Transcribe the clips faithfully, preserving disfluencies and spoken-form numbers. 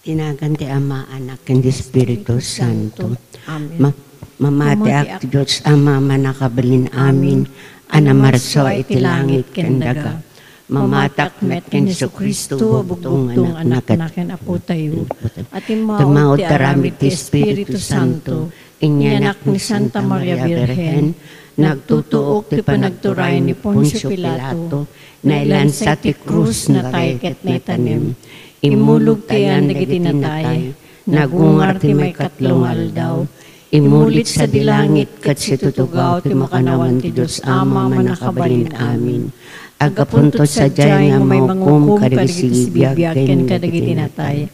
Iti nagan ti Ama, Anak, ken ti Espiritu Santo. Amen. Ma-, mamatiak ti Dios Ama, Mannakabalin amin, a namarsua iti langit ken daga. Mamatiak met ken Jesu-Cristo a bugto nga Anakna ken Apotayo. A timmaud ti aramid ti Espiritu Santo, iti anak ni Santa Maria Birhen, nagtutuok ti panagturay ni Poncio Pilato, nailansa ti krus, natay ket naitanem. Immulog ti ayan dagiti natay, nagungar ti maikatlo nga aldaw. Immuli sadi langit ket situtugaw ti makannawan ti Dios Ama Mannakabalin amin. Aggapunto sadiay nga mangukom kadagiti sibibiag ken kadagiti natay.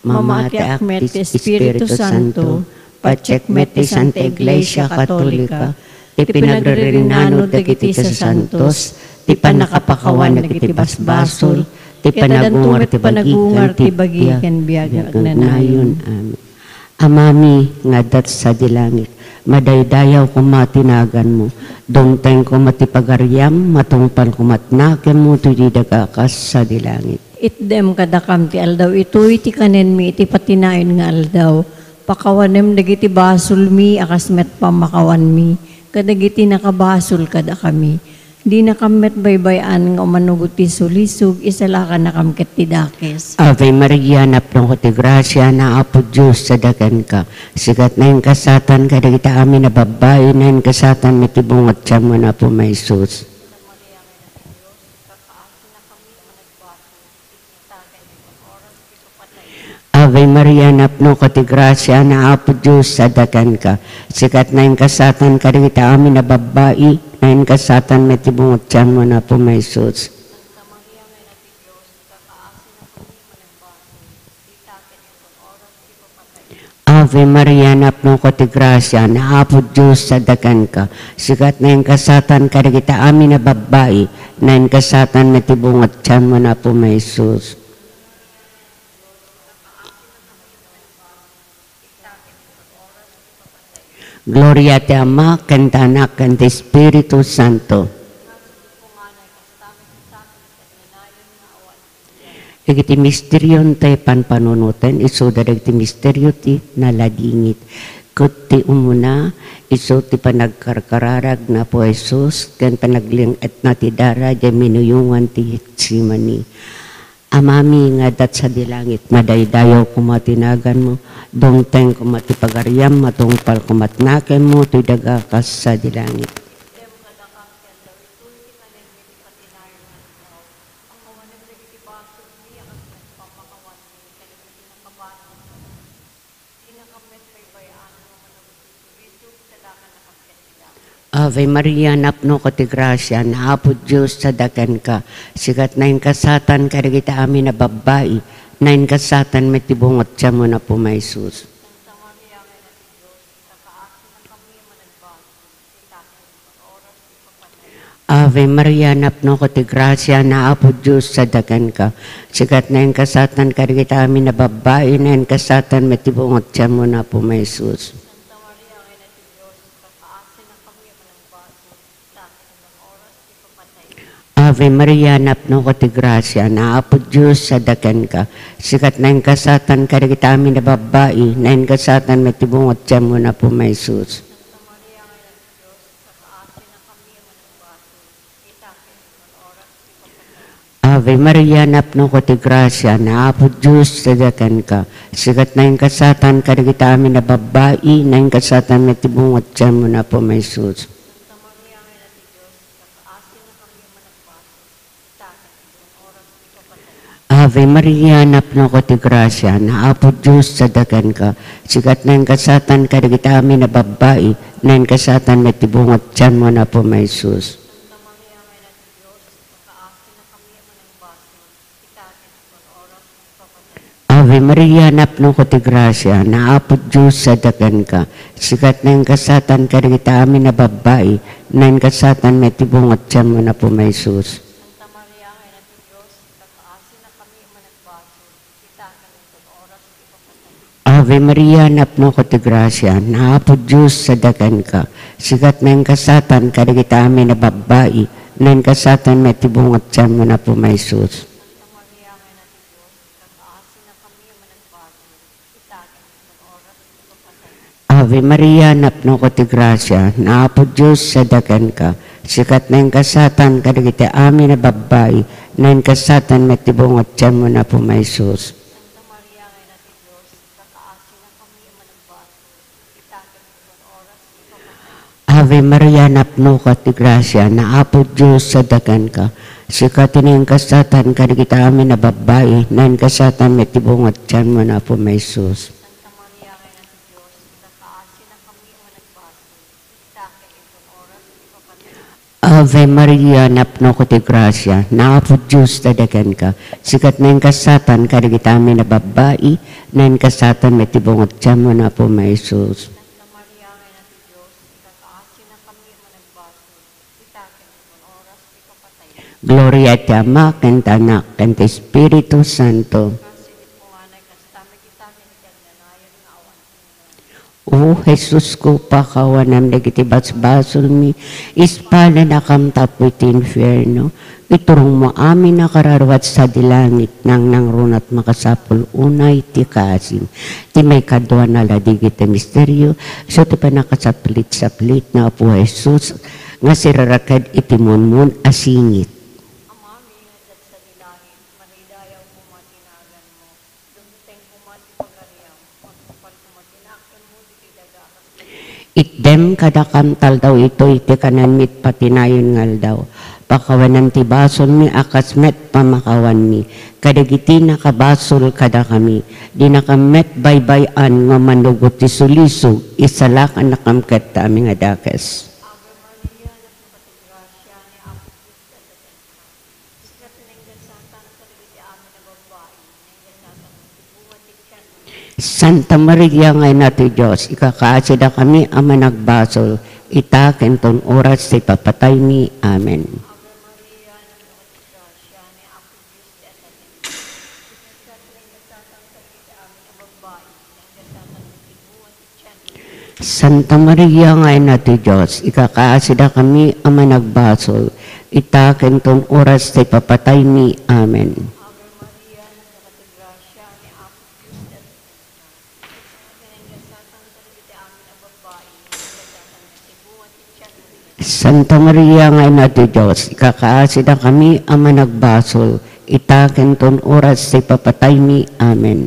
Mamatiak met ti Espiritu Santo, patiek met ti Santa Iglesia Katolika, ti pinagririnnano dagiti sasantos, ti pannakapakawan dagiti basbasol, ti panagungar ti bagi ken biag nga agnanayon. Amen. Amami nga adda sadi langit, madaydayaw koma ti naganmo, dumteng koma ti pagariam, matungpal koma ti nakemmo, toy daga kas sadi langit. Itdem kadakam ti aldaw itoy ti kanenmi iti patinayon nga aldaw. Pakawanem dagiti basolmi a kas met pammakawanmi kadagiti nakabasol kadakami. Dinakam met baybay-an nga umano ti sulisog, isalakannakam ket ti dakes. Ave Maria, napnoka ti grasia, ni Apo Dios sadakanka. Sika ti naingasatan kadagiti amin a babbai, naingasatan met ti bunga ti tianmo, ni Apo Jesus. Ave Maria, napnoka ti grasia, ni Apo Dios sadakanka. Sika ti naingasatan kadagiti amin a babbai, naingasatan met ti bunga ti tianmo, ni Apo Jesus. Ave Maria, napnoka ti grasia, ni Apo Dios sadakanka. Sika ti naingasatan kadagiti amin a babbai, naingasatan met ti bunga ti tianmo, ni Apo Jesus. Gloria ti Ama, ken ti Anak, ken ti Espiritu Santo. Iti misterio ti panpanunoten, isuda dagiti misterio ti naladingit. Ket ti umuna, isu ti panagkarkararag ni Apo Jesus, ken panagleng-etna ti dara, diay minuyongan ti Getsemani. Amami nga adda sadi langit, madaydayaw koma ti naganmo, dumteng koma ti pagariam, matungpal koma ti nakemmo, toy daga kas sadi langit. Ave Maria, napnoka ti grasia, ni Apo Dios sadakanka. Sika ti naingasatan kadagiti amin a babbai, naingasatan met ti bunga ti tianmo, ni Apo Jesus. Ave Maria, napnoka ti grasia, ni Apo Dios sadakanka. Sika ti naingasatan kadagiti amin a babbai, naingasatan met ti bunga ti tianmo, ni Apo Jesus. Ave Maria, napnoka ti grasia, ni Apo Dios sadakanka. Sika ti naingasatan kadagiti amin a babbai, naingasatan met ti bunga ti tianmo, ni Apo Jesus. Ave Maria, napnoka ti grasia, ni Apo Dios sadakanka. Sika ti naingasatan kadagiti amin a babbai, naingasatan met ti bunga ti tianmo, ni Apo Jesus. Ave Maria, napnoka ti grasia, ni Apo Dios sadakanka. Sika ti naingasatan kadagiti amin a babbai, naingasatan met ti bunga ti tianmo, ni Apo Jesus. Ave Maria, napnoka ti grasia, ni Apo Dios sadakanka. Sika ti naingasatan kadagiti amin a babbai, naingasatan met ti bunga ti tianmo, ni Apo Jesus. Ave Maria, napnoka ti grasia, ni Apo Dios sadakanka. Sika ti naingasatan kadagiti amin a babbai, naingasatan met ti bunga ti tianmo, ni Apo Jesus. Ave Maria, napnoka ti grasia, ni Apo Dios adda kenka. Sika ti naingasatan kadagiti amin a babbai, naingasatan met ti bunga ti tianmo, Apo, nga Jesus. Santa Maria nga Ina ti Dios, ikakaasinakami a managbasol, ita ken inton oras ti ipapataymi. Ave Maria, napnoka ti grasia, ni Apo Dios adda kenka. Sika ti naingasatan kadagiti amin a babbai, naingasatan met ti bunga ti tianmo, Apo, nga Jesus. Santa Maria nga Ina ti Dios, ikakaasinakami a managbasol, ita ken inton oras ti ipapataymi. Ave Maria, napnoka ti grasia, ni Apo Dios adda kenka. Sika ti naingasatan kadagiti amin a babbai, naingasatan met ti bunga ti tianmo, Apo, nga Jesus. Santa Maria nga Ina ti Dios, ikakaasinakami a managbasol, ita ken inton oras ti ipapataymi. Gloria ti Ama, ken ti Anak, ken ti Espiritu Santo. Kas iti punganay, kasta met ita ken iti agnanayon nga awan O Jesus ko, pakawanam dagiti basbasolmi, ispalanakam tapno iti infierno. Iturongmo amin a kararuat sadi langit, nangnangruna ti makasapul unay ti kaasim. Ti maikadua nga lading iti misterio, isu ti pannakasaplit-saplit ni Apo Jesus nga siraraked iti munmun a singit. Amami nga adda sadi langit, madaydayaw koma ti naganmo. Dumteng koma ti pagariam, agtungpal koma ti nakem-mo ditoy daga a kas dagiti. Itdem kadakam ti aldaw itoy ti kananmi iti patinayon nga aldaw. Pakawanam ti basolmi a kas met pamakawanmi kadagiti nakabasol kadakami. Dinakam met baybay-an nga manugot ti sulisog, isalakannakam ket ti amin a dakes. Ave Maria, napnoka ti grasia, ni Apo Dios adda kenka. Sika ti naingasatan kadagiti amin a babbai, naingasatan met ti bunga ti tianmo. Santa Maria nga Ina ti Dios, ikakaasidakami a managbasol, ita ken ton oras ti ipapataymi. Amen. Ave Maria, napnoka ti grasia, ni Apo Dios ti adda kenka. Sika ti naingasatan kadagiti amin a babbai, naingasatan met ti bunga ti Santa Maria nga Ina ti Dios, ikakaasidakami a managbasol, ita ken ton oras ti ipapataymi. Amen.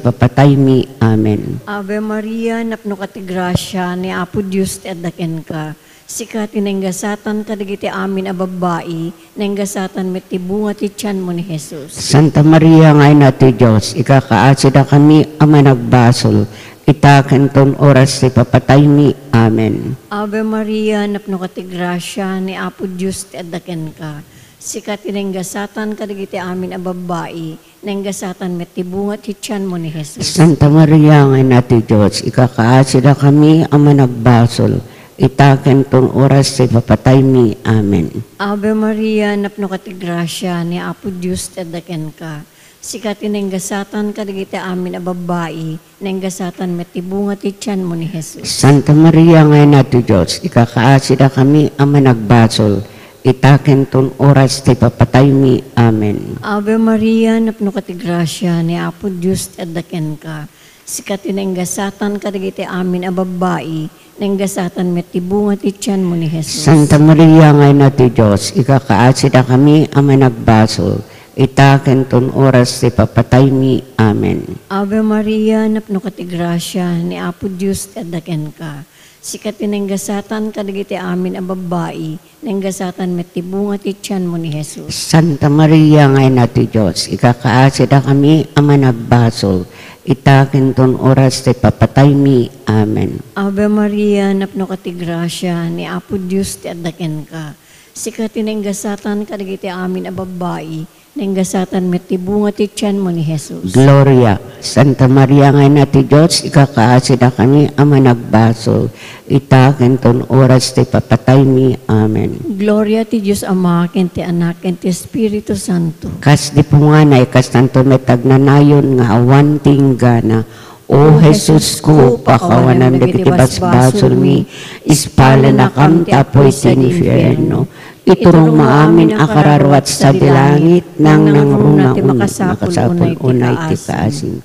Ave Maria, napnoka ti grasia, ni Apo Dios ti adda kenka. Sika ti naingasatan kadagiti amin a babbai, naingasatan met ti bunga ti tianmo, ni Jesus. Santa Maria nga Ina ti Dios, ikakaasidakami a managbasol, ita ken ton oras ti ipapataymi. Amen. Ave Maria, napnoka ti grasia, ni Apo Dios ti adda kenka. Sika ti naingasatan kadagiti amin a babbai, naingasatan met ti bunga ti tianmo, ni Jesus. Santa Maria nga Ina ti Dios, ikakaasidakami a managbasol, ita ken ton oras ti ipapataymi. Amen. Ave Maria, napnoka ti grasia, ni Apo Dios ti adda kenka. Sika ti naingasatan kadagiti amin a babbai, naingasatan met ti bunga ti tianmo, ni Jesus. Santa Maria nga Ina ti Dios, ikakaasidakami a managbasol, ita ken ton oras ti ipapataymi. Amen. Ave Maria, napnoka ti grasia, ni Apo Dios ti adda kenka. Sika ti naingasatan kadagiti amin a babbai, naingasatan met ti bunga ti tianmo, ni Jesus. Santa Maria nga Ina ti Dios, ikakaasidakami a managbasol, ita ken ton oras ti ipapataymi. Amen. Ave Maria, napnoka ti grasia, ni Apo Dios ti adda kenka. Sika ti naingasatan kadagiti amin a babbai, naingasatan met ti bunga ti tianmo, ni Jesus. Santa Maria nga Ina ti Dios, ikakaasidakami a managbasol, ita ken ton oras ti ipapataymi. Amen. Ave Maria, napnoka ti grasia, ni Apo Dios ti adda kenka. Sika ti naingasatan kadagiti amin a babbai, naingasatan met ti bunga ti tianmo, ni Jesus. Santa Maria nga Ina ti Dios, ikakaasidakami a managbasol, ita ken ton oras ti ipapataymi. Amen. Ave Maria, napnoka ti grasia, ni Apo Dios ti adda kenka. Sika ti naingasatan kadagiti amin a babbai, naingasatan met ti bunga ti tianmo, ni Jesus. Santa Maria nga Ina ti Dios, ikakaasidakami a managbasol, ita ken ton oras ti ipapataymi. Amen. Ave Maria, napnoka ti grasia, ni Apo Dios ti adda kenka. Sika ti naingasatan kadagiti amin a babbai, naingasatan met ti bunga ti tianmo, ni Jesus. Gloria. Santa Maria nga Ina ti Dios, ikakaasidakami a managbasol, ita ken ton oras ti ipapataymi. Amen. Gloria ti Dios Ama, ken ti Anak, ken ti Espiritu Santo. Kas di punganay, kastanto met agnanayon nga awan ti inggana, O Jesusko, pakawanam dagiti basbasolmi, ispalanakam ti apuy ti infierno. Iturongmo amin a kararuat sadi langit, nangnangruna ti makasapul unay ti kaasim.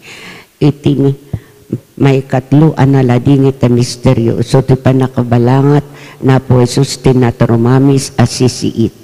Iti maikatlo a naladingit a misterio, isu ti pannakabalangat ni Apo Jesus ti naturumamis a sisiit.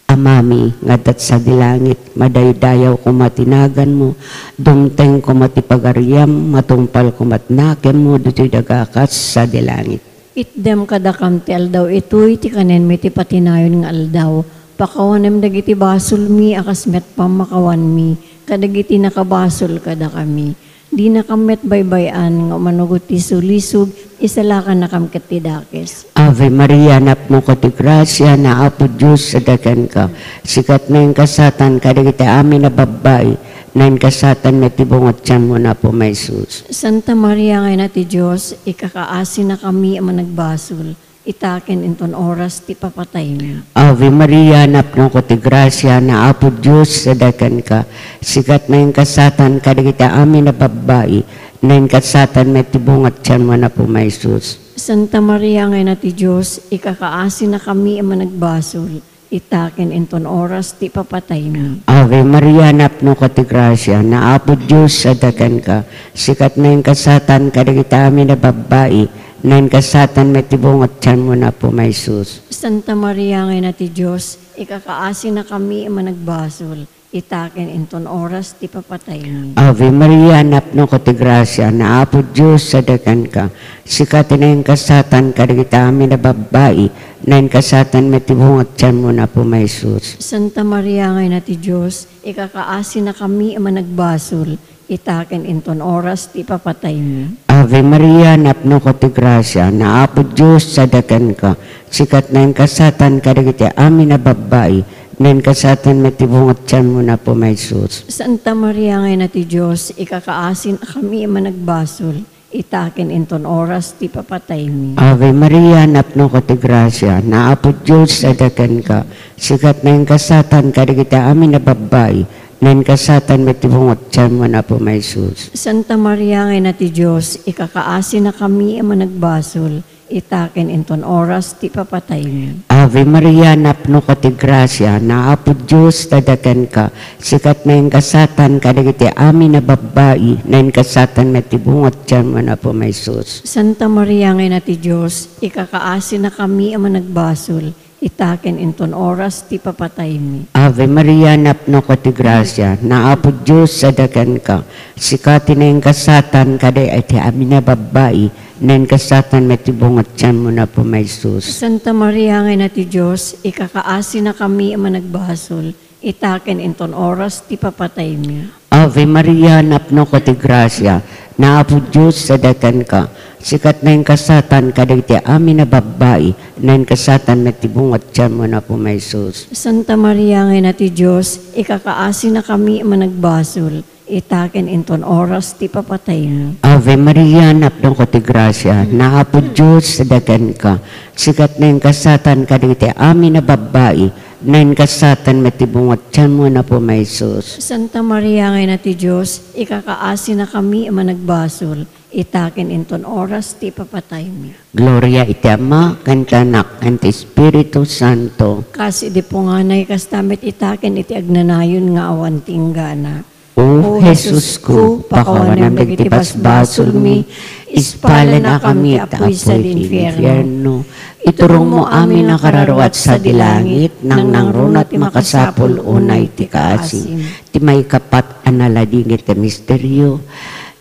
Amami nga adda sadi langit, madaydayaw koma ti naganmo, dumteng koma ti pagariam, matungpal koma ti nakemmo ditoy daga kas sadi langit. Itdem kadakam ti aldaw itoy ti kanenmi ti patinayon nga aldaw. Pakawanem dagiti basolmi a kas met pammakawanmi kadagiti nakabasol kadakami. Dinakam met baybay-an nga umanugot ti sulisog, isalakannakam ket ti dakes. Ave Maria, napnoka ti grasia, ni Apo Dios adda kenka. Sika ti naingasatan kadagiti amin a babbai, naingasatan met ti bunga ti tianmo ni Apo Jesus. Santa Maria nga Ina ti Dios, ikakaasinakami a managbasol, ita ken inton oras ti papataymi. Ave Maria, napnoka ti grasia, ni Apo Dios adda kenka. Sika ti naingasatan kadagiti amin a babbai, naingasatan met ti bunga ti tianmo ni Apo Jesus. Santa Maria nga Ina ti Dios, ikakaasinakami a managbasol, ita ken inton oras ti papataymi. Ave Maria, napnoka ti grasia, ni Apo Dios adda kenka. Sika ti naingasatan kadagiti amin a babbai, naingasatan met ti bunga ti tianmo ni Apo Jesus. Santa Maria nga Ina ti Dios, ikakaasinakami a managbasol, ita ken inton oras ti papataymi. Ave Maria, napnoka ti grasia, ni Apo Dios adda kenka. Sika ti naingasatan kadagiti amin a babbai, naingasatan met ti bunga ti tianmo ni Apo Jesus. Santa Maria nga Ina ti Dios, ikakaasinakami a managbasol, ita ken inton oras ti papataymi. Ave Maria, napnoka ti grasia, ni Apo Dios adda kenka. Sika ti naingasatan kadagiti amin a babbai, naingasatan met ti bunga ti tianmo ni Apo Jesus. Santa Maria nga Ina ti Dios, ikakaasinakami a managbasol, ita ken inton oras ti papataymi. Ave Maria, napnoka ti grasia, ni Apo Dios adda kenka. Sika ti naingasatan kadagiti amin a babbai, naingasatan met ti bunga ti tianmo ni Apo Jesus. Santa Maria nga Ina ti Dios, ikakaasinakami a managbasol, ita ken inton oras ti papataymi. Ave Maria, napnoka ti grasia, ni Apo Dios adda kenka. Sika ti naingasatan kadagiti amin a babbai, naingasatan met ti bunga ti tianmo ni Apo Jesus. Santa Maria nga Ina ti Dios, ikakaasinakami a managbasol, ita ken inton oras ti papataymi. Ave Maria, napnoka ti grasia, ni Apo Dios adda kenka. Sika ti naingasatan kadagiti amin a babbai, naingasatan met ti bunga ti tianmo ni Apo Jesus. Santa Maria nga Ina ti Dios, ikakaasinakami a managbasol, ita ken inton oras ti papataymi. Ave Maria, napnoka ti grasia, ni Apo Dios adda kenka. Sika ti naingasatan kadagiti amin a babbai, naingasatan met ti bunga ti tianmo ni Apo Jesus. Santa Maria nga Ina ti Dios, ikakaasinakami a managbasol, ita ken inton oras ti papataymi. Ave Maria, napnoka ti grasia, ni Apo Dios adda kenka. Sika ti naingasatan kadagiti amin a babbai, naingasatan met ti bunga ti tianmo ni Apo Jesus. Santa Maria nga Ina ti Dios, ikakaasinakami a managbasol, ita ken inton oras ti papataymi. Gloria iti Ama, ken ti Anak, ken ti Espiritu Santo. Kas idi punganay, kasta met ita ken iti agnanayon nga awan ti inggana. O Jesusko, pakawanam dagiti basbasolmi, ispalanakam iti apuy sadi infierno. Iturongmo amin a kararuat sadi langit, nangnangruna ti makasapul unay ti kaasim. Ti maikapat a naladingit a misterio,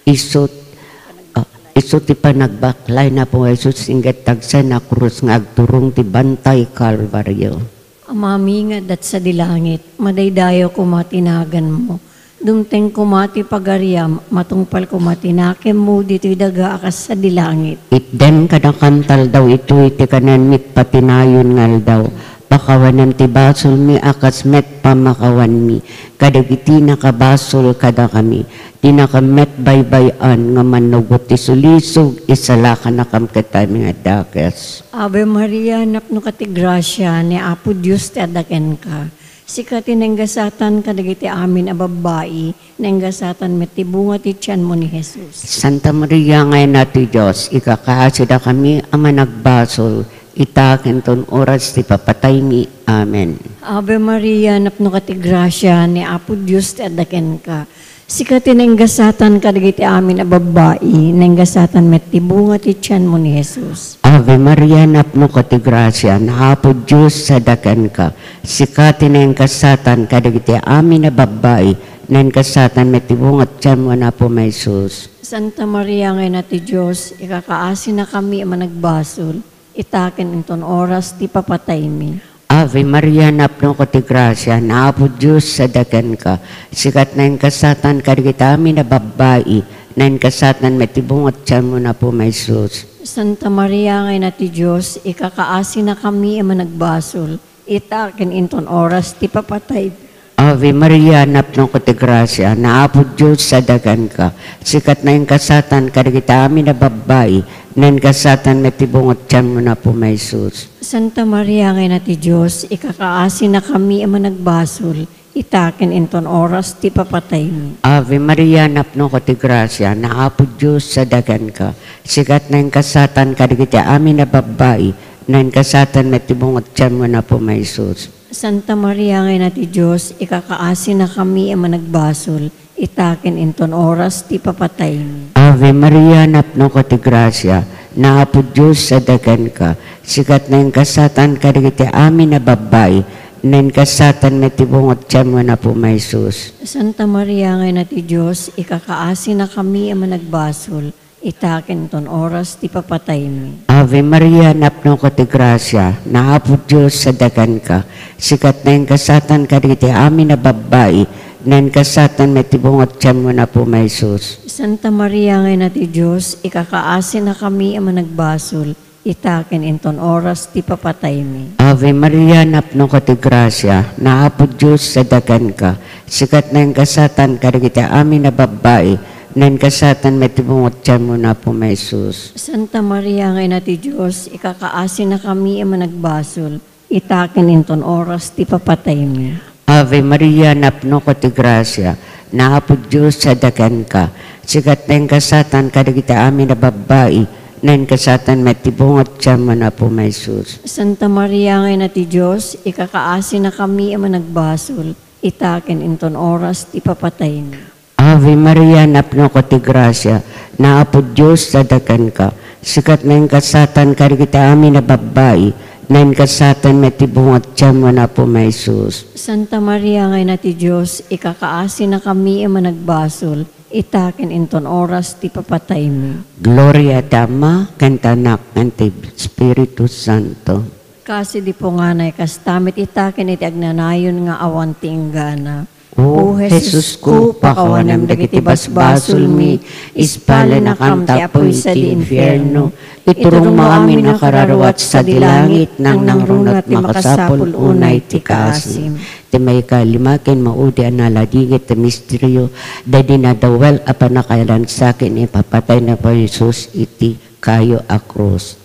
isu, ah, isu ti panagbaklay ni Apo Jesus inggit ti agsen a krus nga agturong ti bantay Kalbario. Amami nga adda sadi langit, madaydayaw koma ti naganmo. Dumteng koma ti pagariam, matungpal koma ti nakemmo ditoy daga a kas sadi langit. Itdem kadakam ti aldaw itoy ti kanenmi ti patinayon nga aldaw. Pakawanem ti basolmi a kas met pammakawanmi kadagiti nakabasol kadakami. Dinakam met baybay-an nga mannugot ti sulisog, isalakannakam ket ti amin a dakes. Ave Maria, napnoka ti grasia, ni Apo Dios ti adda kenka. Sika ti nainggasatan kadagiti amin a babbai, nainggasatan met ti bunga ti tianmo ni Jesus. Santa Maria nga Ina ti Dios, ikakaasidakami a managbasol, ita ken ton oras ti papataymi. Amen. Ave Maria, napnoka ti grasia, ni Apo Dios ti adda kenka. Sika ti nainggasatan kadagiti amin a babbai, nainggasatan met ti bunga ti tianmo ni Jesus. Ave Maria, napnoka ti grasia, ni Apo Dios adda kenka. Sika ti nainggasatan kadagiti amin a babbai, nainggasatan met ti bunga ti tianmo ni Apo Jesus. Santa Maria nga Ina ti Dios, ikakaasinakami a managbasol, ita ken inton oras ti papataymi. Ave Maria, napnoka ti grasia, ni Apo Dios adda kenka. Sika ti nainggasatan kadagiti amin a babbai, nainggasatan met ti bunga ti tianmo ni Apo Jesus. Santa Maria nga Ina ti Dios, ikakaasinakami a managbasol, ita ken inton oras ti papataymi. Ave Maria, napnoka ti grasia, ni Apo Dios adda kenka. Sika ti nainggasatan kadagiti amin a babbai, nainggasatan met ti bunga ti tianmo ni Apo Jesus. Santa Maria nga Ina ti Dios, ikakaasinakami a managbasol, ita ken inton oras ti papataymi. Ave Maria, napnoka ti grasia, ni Apo Dios adda kenka. Sika ti nainggasatan kadagiti amin a babbai, nainggasatan met ti bunga ti tianmo ni Apo Jesus. Santa Maria nga Ina ti Dios, ikakaasinakami a managbasol, ita ken inton oras ti papataymi. Ave Maria, napnoka ti grasia, ni Apo Dios adda kenka. Sika ti nainggasatan kadagiti amin a babbai, nainggasatan met ti bunga ti tianmo ni Apo Jesus. Santa Maria nga Ina ti Dios, ikakaasinakami a managbasol, ita ken ton oras ti papataymi. Ave Maria, napnoka ti grasia, ni Apo Dios adda kenka. Sika ti nainggasatan kadagiti amin a babbai, nainggasatan met ti bunga ti tianmo ni Apo Jesus. Santa Maria nga Ina ti Dios, ikakaasinakami a managbasol, ita ken inton oras ti papataymi. Ave Maria, napnoka ti grasia, ni Apo Dios adda kenka. Sika ti nainggasatan kadagiti amin a babbai, nainggasatan met ti bunga ti tianmo ni Apo Jesus. Santa Maria nga Ina ti Dios, ikakaasinakami a managbasol, ita ken inton oras ti papataymi. Ave Maria, napnoka ti grasia, ni Apo Dios adda kenka. Sika ti nainggasatan kadagiti amin a babbai, nainggasatan met ti bunga ti tianmo ni Apo Jesus. Santa Maria nga Ina ti Dios, ikakaasinakami a managbasol, ita ken inton oras ti papataymi. Ave Maria, napnoka ti grasia, ni Apo Dios adda kenka. Sika ti nainggasatan kadagiti amin a babbai, nainggasatan met ti bunga ti tianmo ni Apo Jesus. Santa Maria nga Ina ti Dios, ikakaasinakami a managbasol, ita ken inton oras ti papataymi. Gloria ti Ama, ken ti Anak, ken ti Espiritu Santo. Kas idi punganay, kasta met ita ken iti agnanayon nga awan ti inggana. O Jesusko, pakawanem dagiti basbasolmi, ispalenakam ti apuy sadi infierno. Iturongmo amin a kararuat sadi langit, nangnangruna ti makasapul unay ti kaasim. Ti maikalima ken maudi a naladingit ti misterio, daydi nadawel a pannakayalansa ken ipapatay ni Apo Jesus iti kayo a krus.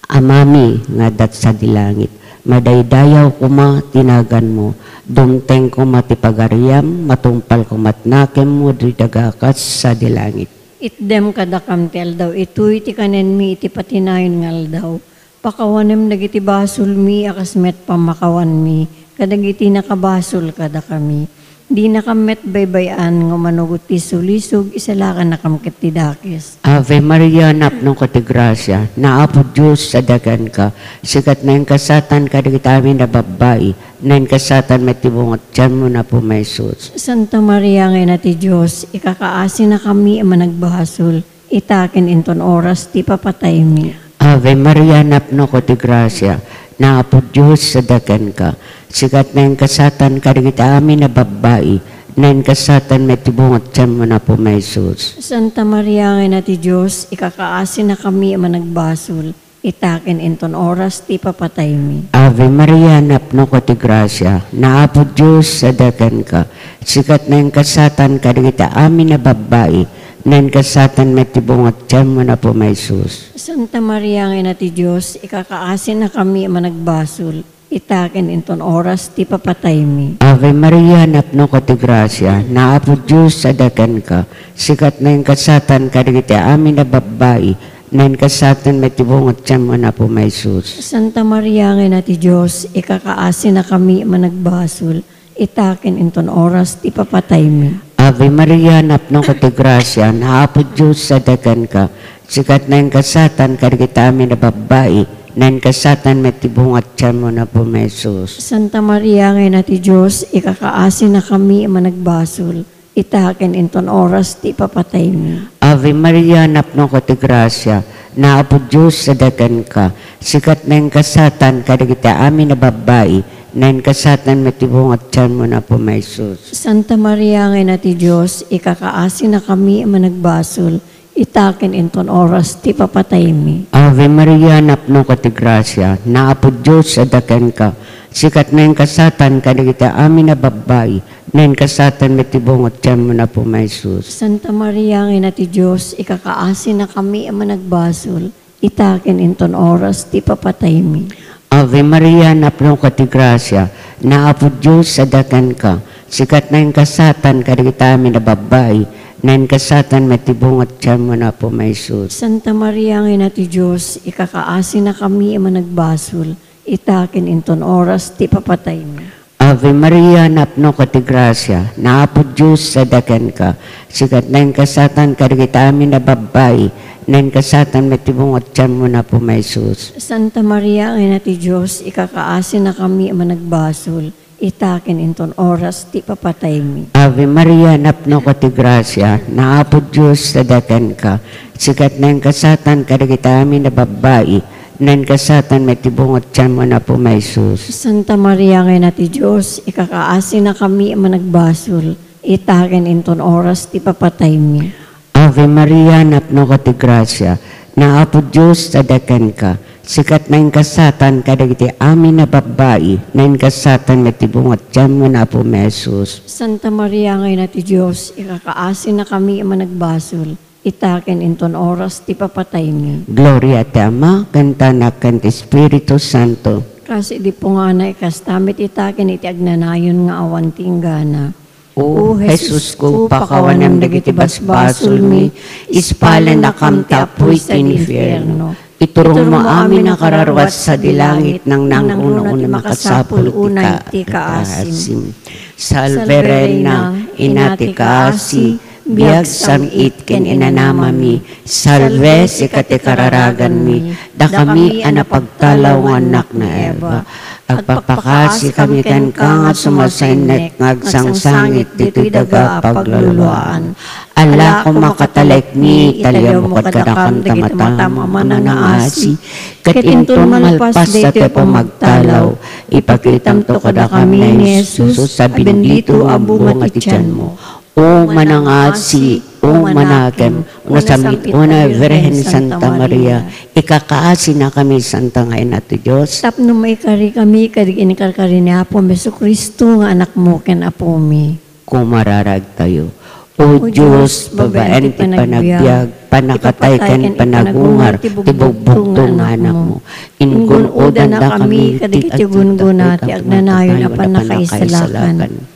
Amami nga adda sadi langit, madaydayaw koma ti naganmo, dumteng koma ti pagariam, matungpal koma ti nakemmo ditoy daga kas sadi langit. Itdem kadakam ti aldaw itoy ti kanenmi iti patinayon nga aldaw. Pakawanem dagiti basolmi a kas met pammakawanmi kadagiti nakabasol kadakami. Dinakam met baybay-an nga umano ti sulisog, isalakannakam ket ti dakes. Ave Maria, napnoka ti grasia, ni Apo Dios adda kenka. Sika ti nainggasatan kadagiti amin a babbai, nainggasatan met ti bunga ti tianmo ni Apo Jesus. Santa Maria nga Ina ti Dios, ikakaasinakami a managbasol, ita ken inton oras ti papataymi. Ave Maria, napnoka ti grasia, ni Apo Dios adda kenka. Sika ti nainggasatan kadagiti amin a babbai, nainggasatan met ti bunga ti tianmo ni Apo Jesus. Santa Maria nga Ina ti Dios, ikakaasinakami a managbasol, ita ken inton oras ti papataymi. Ave Maria, napnoka ti grasia, ni Apo Dios adda kenka. Sika ti nainggasatan kadagiti amin a babbai, nainggasatan met ti bunga ti tianmo ni Apo Jesus. Santa Maria nga Ina ti Dios, ikakaasinakami a managbasol, ita ken inton oras ti papataymi. Ave Maria, napnoka ti grasia, ni Apo Dios adda kenka. Sika ti naingasatan kadagiti amin a babbai, naingasatan met ti bunga ti tianmo, Apo Jesus. Santa Maria nga Ina ti Dios, ikakaasinakami a managbasol, ita ken inton oras ti papataymi. Ave Maria, napnoka ti grasia, ni Apo Dios adda kenka. Sika ti naingasatan kadagiti amin a babbai, naingasatan met ti bunga ti tianmo, Apo Jesus. Santa Maria nga Ina ti Dios, ikakaasinakami a managbasol, ita ken inton oras ti papataymi. Ave Maria, napnoka ti grasia, ni Apo Dios adda kenka. Sika ti naingasatan kadagiti amin a babbai, naingasatan met ti bunga ti tianmo, Apo Jesus. Santa Maria nga Ina ti Dios, ikakaasinakami a managbasol, ita ken inton oras ti papataymi. Ave Maria, napnoka ti grasia, ni Apo Dios adda kenka. Sika ti naingasatan kadagiti amin a babbai, naingasatan met ti bunga ti tianmo, Apo Jesus. Santa Maria nga Ina ti Dios, ikakaasinakami a managbasol, ita ken inton oras ti papataymi. Ave Maria, napnoka ti grasia, ni Apo Dios adda kenka. Sika ti naingasatan kadagiti amin a babbai, naingasatan met ti bunga ti tianmo, Apo Jesus. Santa Maria nga Ina ti Dios, ikakaasinakami a managbasol, ita ken inton oras ti papataymi. Ave Maria, napnoka ti grasia, ni Apo Dios adda kenka. Sika ti naingasatan kadagiti amin a babbai, naingasatan met ti bunga ti tianmo, Apo Jesus. Santa Maria nga Ina ti Dios, ikakaasinakami a managbasol, ita ken inton oras ti papataymi. Ave Maria, napnoka ti grasia, ni Apo Dios adda kenka. Sika ti naingasatan kadagiti amin a babbai, naingasatan met ti bunga ti tianmo, Apo Jesus. Santa Maria nga Ina ti Dios, ikakaasinakami a managbasol, ita ken inton oras ti papataymi. Ave Maria, napnoka ti grasia, ni Apo Dios adda kenka. Sika ti naingasatan kadagiti amin a babbai, naingasatan met ti bunga ti tianmo, Apo Jesus. Santa Maria nga Ina ti Dios, ikakaasinakami a managbasol, ita ken inton oras ti papataymi. Gloria ti Ama, ken ti Anak, ken ti Espiritu Santo. Kas idi punganay, kasta met ita ken iti agnanayon nga awan ti inggana. O Jesusko, pakawanem dagiti basbasolmi, ispalennakam ti apuy ti infierno. Iturongmo amin a kararua sadi langit, nangnangruna ti makasapul unay ti kaasim. Salve Reina, Ina ti kaasi, biag, sam-it ken inanamami. Salve, sika ti kararaganmi, dakami a napagtalaw nga annak ni Eva. Agpakpakaasikami kenka nga sumasennek nga agsangsangit ditoy daga a pagluluaan. Ala, koma katalekmi, italiawmo kadakam ti matam a manangngaasi, ket inton malpas daytoy pamagtalaw, ipakitamto kadakami ni Jesus a bendito a bunga ti tianmo. O manangngaasi, o manakem, no sam-it unay a Birhen Santa Maria, ikakaasinakami, Santa nga Ina ti Dios. Tapno maikarikami kadagiti inkarkari ni Apomi Jesu-Cristo nga Anakmo ken Apomi. Kumararagtayo. O Dios, babaen ti panagbiag, pannakatay ken panagungar ti bugbugto nga Anakmo. Ingun-odannakami kadagiti gunggona ti agnanayon a pannakaisalakan.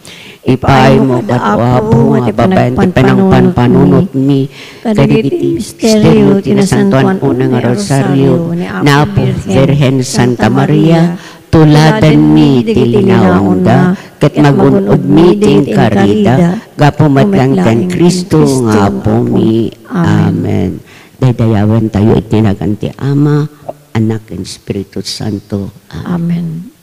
Ipaaymo kad-, Apo, nga babaen ti panagpanpanunotmi kadagiti misterio ti Nasantoan Unay nga Rosario ni Apo Birhen Santa Maria, tuladanmi ti linaonda, ket magun-odmi ti inkarida, gapu met laeng ken Cristo nga Apomi. Amen. Daydayawentayo iti nagan ti Ama, Anak, ken Espiritu Santo. Amen. Amen.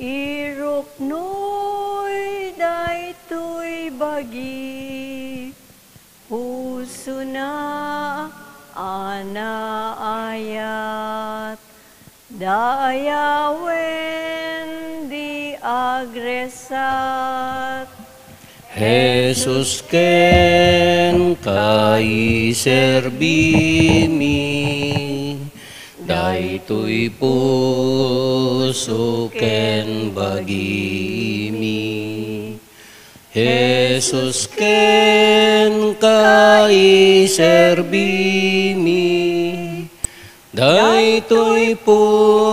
Iruknoy daytoy bagi, pusona a naayat, dayawen di agresat. Jesus, kenka iserbimi, daytoy puso ken bagimi. Jesus, kenka iserbimi, daytoy puso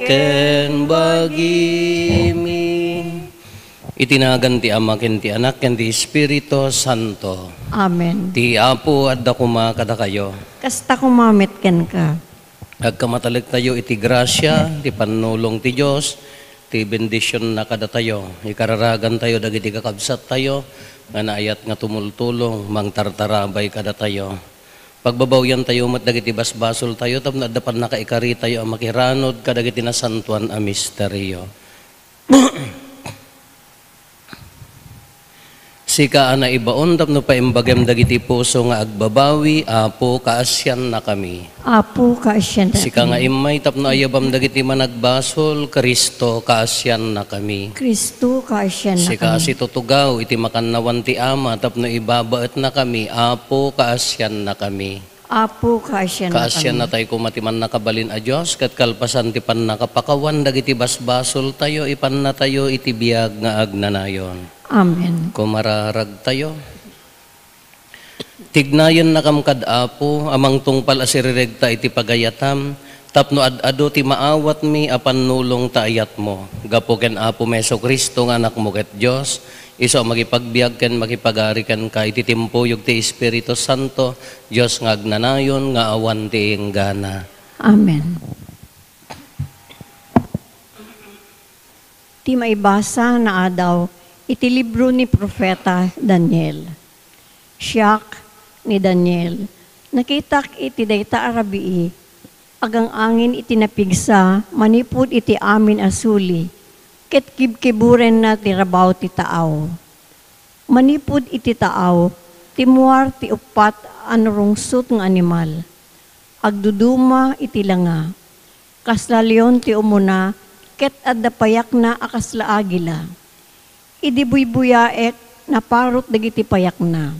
ken bagimi. Iti nagan ti Ama ken ti Anak ken ti Espiritu Santo. Amen. Ti Apo adda koma kadakayo. Kasta koma met kenka. Agkamatalektayo iti grasia, ti pannulong ti Dios, ti bendisionna kadatayo. Ikararagantayo dagiti kakabsattayo nga naayat nga tumultulong, mangtartarabay kadatayo. Pagbabawiantayo met dagiti basbasoltayo tapno adda pannakaikaritayo a makiranod kadagiti nasantoan a misterio. Sika a naibaon tapno paimbagem dagiti puso nga agbabawi, Apo, kaasiannakami. Apo, kaasiannakami. Sika nga immay tapno ayabam dagiti managbasol, Cristo, kaasiannakami. Cristo, kaasiannakami. Sika a situtugaw iti makannawan ti Ama tapno ibabaetnakami, Apo, kaasiannakami. Apo, kaasiannakami. Kaasiannatayo koma ti mannakabalin a Dios, ket kalpasan ti pannakapakawan dagiti basbasoltayo, ipannatayo iti biag nga agnanayon. Amen. Kumararagtayo. Tignayennakam kad Apo, a mangtungpal a siriregta iti pagayatam, tapno ad-adu ti maawatmi a pannulong ta ayatmo. Gapu ken Apomi Jesu-Cristo nga Anakmo ket Dios, isu a makipagbiag ken makipagari kenka iti timpuyog ti Espiritu Santo, Dios nga agnanayon nga awan ti inggana. Amen. Ti maibasa nga adaw iti libro ni Profeta Daniel. Siak ni Daniel, nakitak iti dayta a rabii, agang-angin iti napigsa manipud iti amin a suli, ket kibkiburenna ti rabaw ti taaw. Manipud iti taaw, timmuar ti uppat a narungsot nga animal. Agduduma iti langa. Kasla leon ti umuna, ket adda payakna a kasla agila. Idi buybuyaek, naparut dagiti payakna.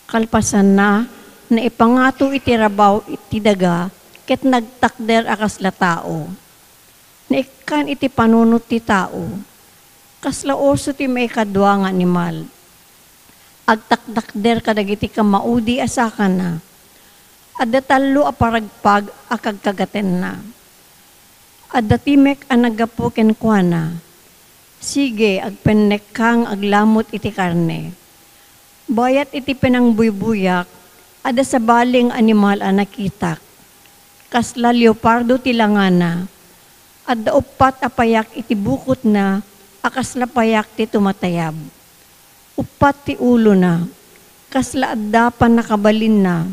Kalpasanna, naipangato iti rabaw ti daga, ket nagtakder a kasla tao. Naikkan iti panunot ti tao. Kasla oso ti maikadua nga animal. Agtaktakder kadagiti kammaudi a sakana. Adda tallo a paragpag a kagkagatenna. Adda timek a naggapu kenkuana. Sige, agpennekka nga aglamut iti karne. Bayat iti pinangbuybuyak, adda sabali nga animal a nakitak. Kasla leopardo ti langana. Adda uppat a payak iti bukotna a kasla payak ti tumatayab. Uppat ti ulona, kasla adda pannakabalinna.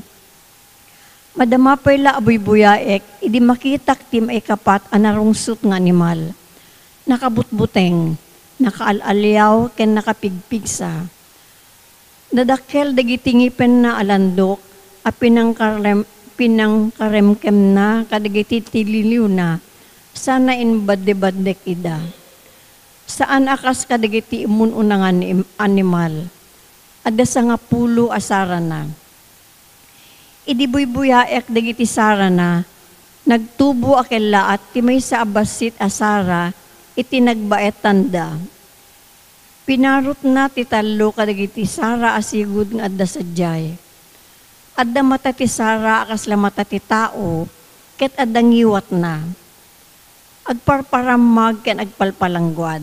Madama pay la a buybuyaek idi makitak ti maikapat a narungsot nga animal. Nakabutbuteng, nakaal-aliaw ken nakapigpigsa. Nadakkel dagiti ngipenna a landok a pinangkarem-, pinangkaremkemna kadagiti tililiwna, sana imbaddebaddek ida. Saan a kas kadagiti immun-unangan ni im-, animal. Adda sangapulo a sarana. Idi buybuyaek dagiti sarana, nagtubo a kellaat ti maysa a bassit a sara iti nagbaetanda. Pinarutna ti tallo kadagiti sara a sigud nga adda sadiay. Adda mata ti sara a kasla mata ti tao, ket adda ngiwatna. Agparparammag ken agpalpalangguad.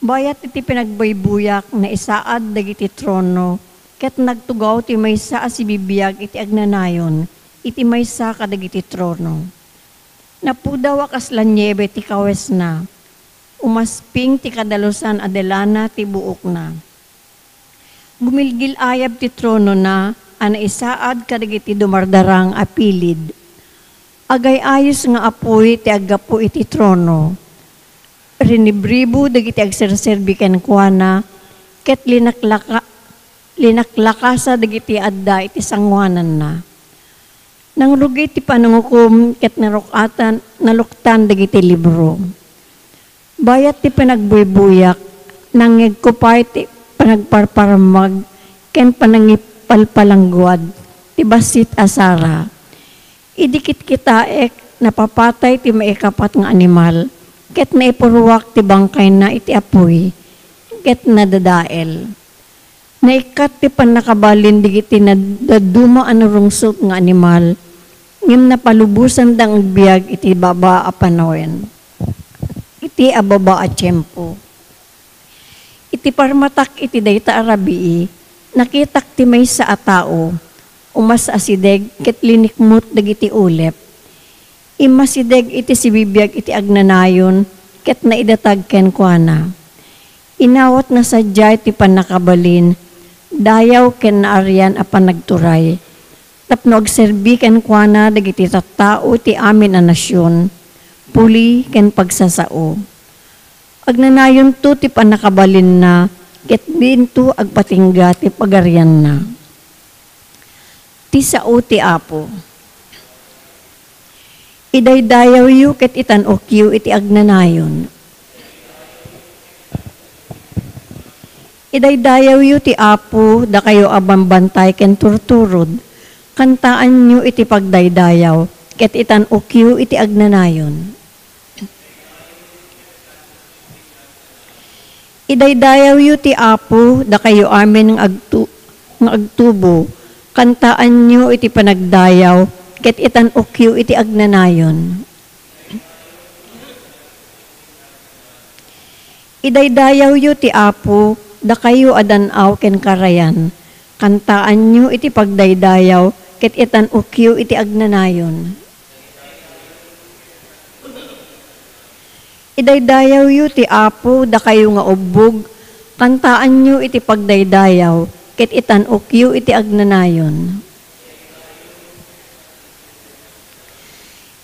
Bayat iti pinagbuybuyak, naisaad dagiti trono, ket nagtugaw ti maysa a sibibiag iti agnanayon iti maysa kadagiti trono. Napudaw a kasla niebe ti kawesna. Umasping ti kadalusan a delana ti buokna. Gumilgil-ayab ti tronona a naisaad kadagiti dumardarang a pilid. Agay-ayos nga apuy ti aggapu iti trono. Rinibribu dagiti agserserbi kenkuana, ket linaklaka-, linaklakasa dagiti adda iti sangoananna. Nangrugi ti panangukom ket naruk-atan, naluktan dagiti libro. Bayat ti panagbuybuyak, nangngegko pay ti panagparparmag ken panangipalpalangguad ti bassit a sara. Idi kitkitaek, napapatay ti maikapat nga animal, ket naipurruak ti bangkayna iti apuy, ket nadadael. Naikkat ti pannakabalin dagiti nadadduma a narungsot nga animal, ngem napalubosanda nga agbiag iti baba a panawen, iti ababa a tiempo. Iti parmatak iti dayta a rabii, nakitak ti maysa a tao, umas-asideg ket linikmut dagiti ulep. Immasideg iti sibibiag iti agnanayon ket naidatag kenkuana. Inawatna sadiay ti pannakabalin, dayaw ken naarian a panagturay, tapno agserbi kenkuana dagiti tattao ti amin a nasion, puli ken pagsasao. Agnanayonto ti pannakabalinna, ket dinto agpatingga ti pagarianna. Ti sao ti Apo. Idaydayawyo ket itan-okyo iti agnanayon. Idaydayawyo ti Apo, dakayo a bambantay ken turturod. Kantaanyo iti pagdaydayaw, ket itan-okyo iti agnanayon. Idaydayawyo ti Apo, dakayo amin nga agtu-, nga agtubo. Kantaanyo iti panagdayaw, ket itan-okyo iti agnanayon. Idaydayawyo ti Apo, dakayo a dan-aw ken karayan. Kantaanyo iti pagdaydayaw, ket itan-okyo iti agnanayon. Idaydayawyo ti Apo, dakayo nga ubbog, kantaanyo iti pagdaydayaw, ket itan-okyo iti agnanayon.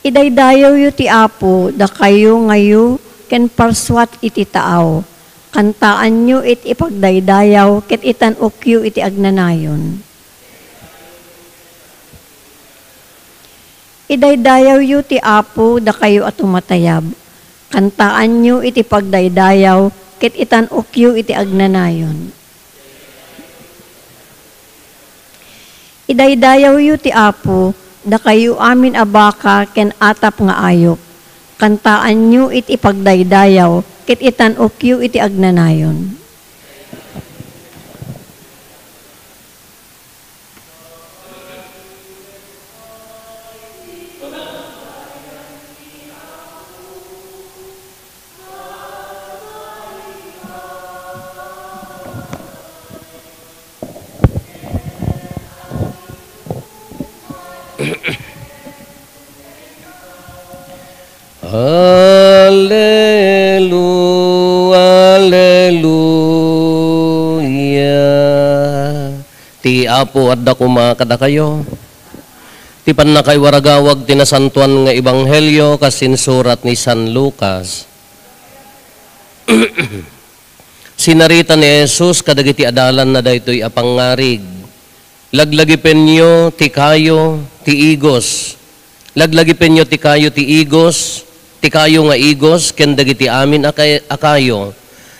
Idaydayawyo ti Apo, dakayo ngayo ken parsuat iti taaw, kantaanyo iti pagdaydayaw, ket itan-okyo iti agnanayon. Idaydayawyo ti Apo, dakayo a tumatayab. Kantaanyo iti pagdaydayaw, ket itan-okyo iti agnanayon. Idaydayawyo ti Apo, dakayo amin a baka ken atap nga ayup. Kantaanyo iti pagdaydayaw, ket itan-okyo iti agnanayon. Hallelu-, Hallelujah. Ti Apo adda koma kadakayo. Ti pannakaiwaragawag ti nasantoan nga ebanghelio kas insurat ni San Lucas. Sinarita ni Jesus kadagiti adalanna daytoy a pangngarig. Laglagipenyo ti kayo ti igos. Laglagipenyo ti kayo ti igos, ti kayo nga igos ken dagiti amin a kay-, a kayo.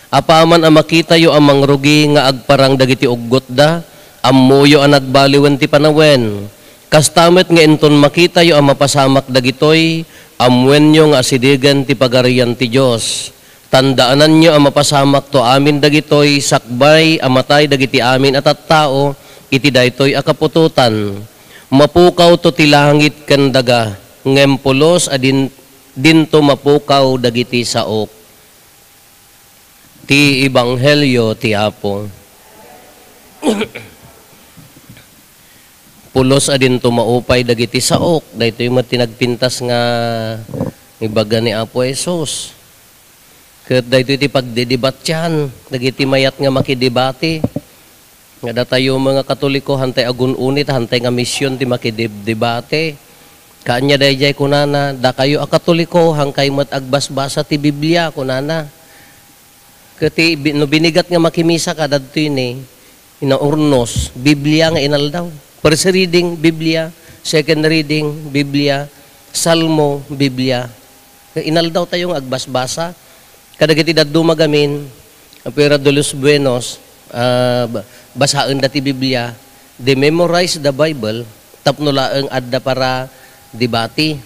Apaman a makitayo a mangrugi nga agparang dagiti uggotda, ammoyo a nagbaliwen ti panawen. Kasta met nga inton makitayo a mapasamak dagitoy, ammoenyo nga asidegen ti Pagarian ti Dios. Tandaananyo a mapasamakto amin dagitoy sakbay a matay dagiti amin a tattao iti daytoy a kaputotan. Mapukawto ti langit ken daga, ngem pulos a din-, dinto mapukaw dagiti saok. Ti Ebanghelio ti Apo. Pulos a dinto maupay dagiti saok, daytoy met ti nagpintas nga ibaga ni Apo Jesus. Ket daytoy ti pagdidibatian dagiti mayat nga makidibati. Nga datayo nga Katoliko, hantay agun-unit, hantay nga mision ti makidibdibati. Kaanya dayjay kunana, "Dakayo a Katoliko, hankay met agbasbasa ti Biblia," kunana. Ket ti bi-, no binigat nga makimisaka, dadtoy ni, inaurnos, Biblia nga inaldaw. First reading, Biblia. Second reading, Biblia. Salmo, Biblia. Inaldaw tayo nga agbasbasa. Kadagiti dadduma gamin, Fuera de los Buenos, ah, ba-, basaen da ti Biblia, they memorize the Bible, tapno laeng adda para debate.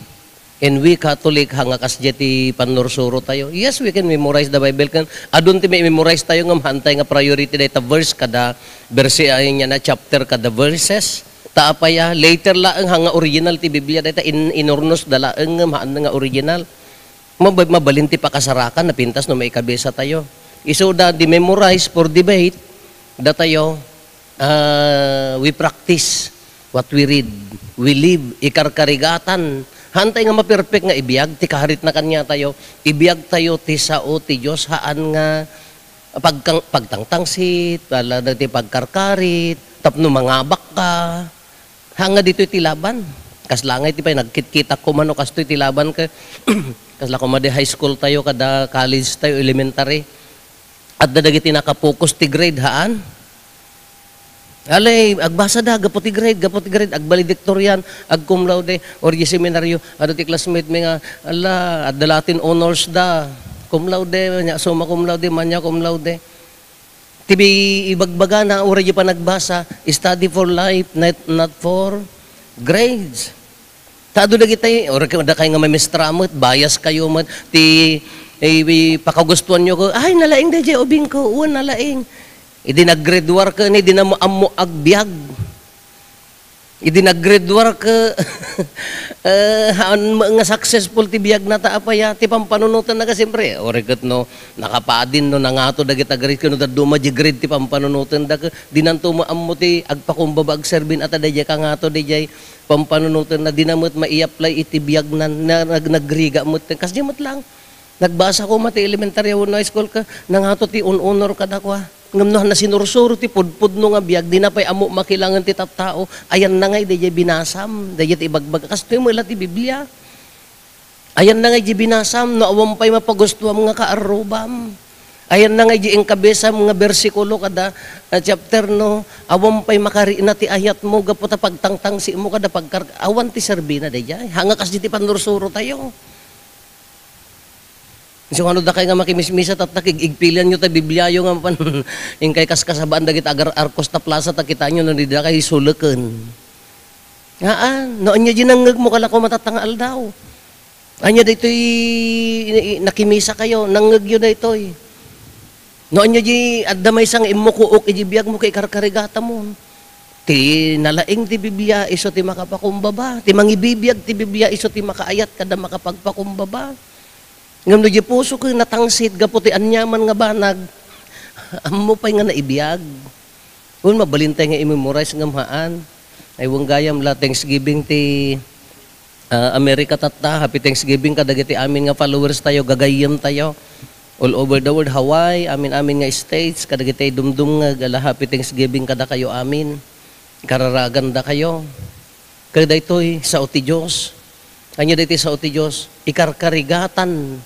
And we Catholic, ha nga kasdiay ti pannursuro tayo. Yes, we can memorize the Bible. Kan, adun ti memorize tayo, ngem haantay nga priority dayta verse kada verse, ay, nia na chapter kada verses. Ta apay a, later laeng ha nga original ti Biblia, dayta in-, inurnos da laeng, ngem haan nga original. Mab-, mabalin ti pakasarakan, napintas no maikabisa tayo. Isu da di memorize for debate, datayo, ah, we practice what we read, we live, ikarkarigatan. Haantay nga maperpek nga ibiag ti karitna kaniatayo, ibiag tayo ti sao ti Dios, haan nga pagkang-, pagtangtangsit, wala dagiti pagkarkarit, tapno mangabak ka. Haan nga ditoy ti laban. Kasla nga iti pay nagkitkitak ko mano kastoy ti laban ket kasla koma di high school tayo kada college tayo, elementary. Adda dagiti nakapokus ti grade, haan? Alay, agbasa da, gapu ti grade, gapu ti grade, agvaledictorian, ag cum laude, or di seminaryo, adu ti classmate mi nga, ala, adda Latin honors da, cum laude, nia summa cum laude, magna cum laude. Ti bi-, ibagbagana, uray di panagbasa, study for life, not, not for grades. Ta adu dagitay, uray kayo, dakay nga mamestra met, bias kayo met, ti, eh, pakagustuan nyo ko, "Ay, nalaing dayjay ubing ko, wen, nalaing." Idi nag-grade war ka, ni, di na mo ammo agbiag. Idi nag-grade war ka, eh, haan nga successful ti biag na ta apaya, ti pampanunotan na ka, siyempre, uray ket no, nakapadin no, nangato dagita grade, kano dadduma di grade ti pampanunotan da, ke, di nanto mo ammo ti agpakumbaba, agserbin, ata dayjay kangato, dayjay pampanunotan na, di na met maiapply iti biag na, na, nag-, nagriga met, kas di met lang. Nagbasa ko met ti elementary wenno high school ka, nangato ti un-unor kadakua. Ngem no, nasinursuro ti pudpudno nga biag, di na pay ammo makilangen ti tattao. Ayanna ngay dayjay binasam, dayjay ti ibagbaga. Kastoy met la ti Biblia. Ayanna ngay di binasam, no awan pay mapagustuam nga kaarrubam. Ayanna ngay di inkabisam nga bersikulo kada, ah, chapter, no awan pay makarina ti ayatmo gapu ta pagtangtangsiitmo kada pagkar-, awan ti serbina dayjay. Haan nga kasdi ti pannursuro tayo. Isu nga no dakay nga makimismisa, tatta, ig-, igpilianyo ta Bibliayo nga mapan, inkay kaskasabaan dagiti agar-, arkos ta plasa, ta kitaenyo no dida kay suleken. Haan, no ania di nangngegmo kalako matatta nga aldaw. Ania daytoy i-, i-, nakimisa kayo, nangngegyo daytoy. No ania di adda maysa nga immukuok iti biagmo ket ikarkarigatamon. Ti nalaing ti Biblia, isu ti makapakumbaba. Ti mangibibiag ti Biblia, isu ti makaayat kada makapagpakumbaba. Ngem no di puso ket natangsit gapu ti aniaman nga banag, ammo pay nga naibiag. Wen, mabalin tay nga i-memorize ngem haan. Ay, wen gayam la Thanksgiving ti, ah, America tatta. Happy Thanksgiving kadagiti amin nga followers tayo, gagayyem tayo. All over the world, Hawaii, amin-amin nga states, kadagiti dumdumngeg, ala, happy Thanksgiving kadakayo amin. Kararagan dakayo. Ket daytoy, sao ti Dios. Ania daytoy sao ti Dios? Ikarkarigatan.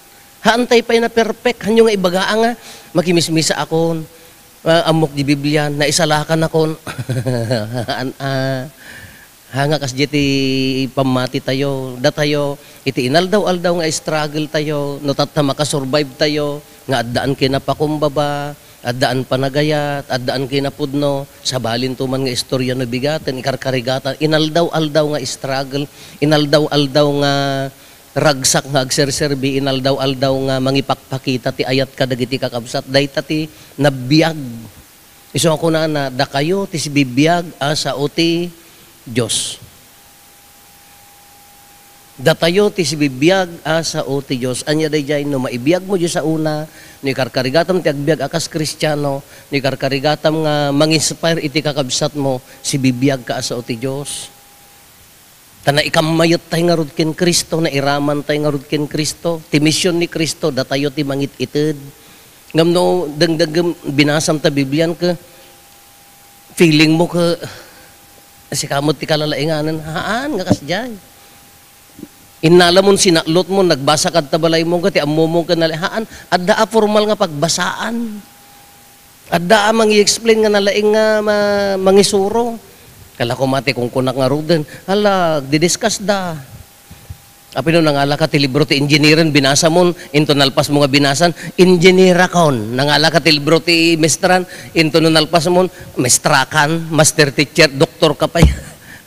Haantay pay naperpek. Hanyo nga ibaga nga, makimismisa akon. Ah, ammok di Biblia, naisalakan akon. Haan, ah. Ha nga kasdiay ti pammati tayo, datayo, iti inaldaw-aldaw nga struggle tayo, no tatta makasurvive tayo, nga addaan kinapakumbaba, addaan panagayat, addaan kinapudno, sabalinto man nga istorya no bigaten, ikarkarigatan, inaldaw-aldaw nga struggle, inaldaw-aldaw nga ragsak nga agserserbi, inaldaw-aldaw nga mangipakpakita ti ayat kadagiti kakabsat, dayta ti nabiag. Isu nga kunana, "Dakayo ti sibibiag a sao ti Dios." Datayo ti sibibiag a sao ti Dios. Ania daydiay? No maibiagmo diay saona, no ikarkarigatam ti agbiag a kas Kristiano, no ikarkarigatam nga manginspire iti kakabsatmo, sibibiagka a sao ti Dios. Ta naikammayet tay ngarud ken Cristo, nairaman tay ngarud ken Cristo. Ti mision ni Cristo, datayo ti mangit-ited. Ngem no dengdengem, binasam ta Biblian ke, feeling mo ke, sika met ti kalalainganan, haan nga kasdiay. Innalamon, sinaklotmon, nagbasa kadta balaymo, ket ti ammomon ken nala-, haan, adda a formal nga pagbasaan. Adda a mangi-explain nga nalaing nga ma-, mangisuro. Kala ko mati kung kunak nga ruden, hala, didiscuss da. Apay no nangalaka ti libro ti engineering, binasamon, into nalpasmo nga binasan, engineerakon. Nangalaka ti libro ti mestran, into no nalpasmon, mestrakan, master teacher, doktor ka pay.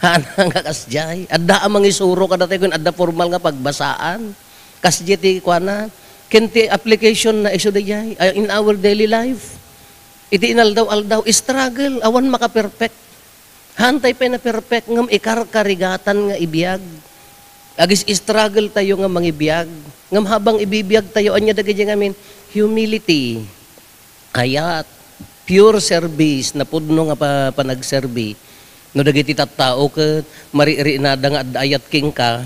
Haan nga kasdiay. Adda a mangisuro kadatayo, ken adda formal nga pagbasaan. Kasdiay ti kuana, ken ti application na isu daydiay, ah, in our daily life. Iti inaldaw-aldaw, struggle, awan maka-perfect. Haantay pay na perfect, ngem ikarkarigatan nga ibiag. Agis-struggle tayo nga mangibiag. Ngem habang ibibiag tayo, ania dagiti ngamin? Humility. Ayat. Pure service, napudno nga pa-, panagserbi. No dagiti tattao ket mariknada nga adda ayat kenka,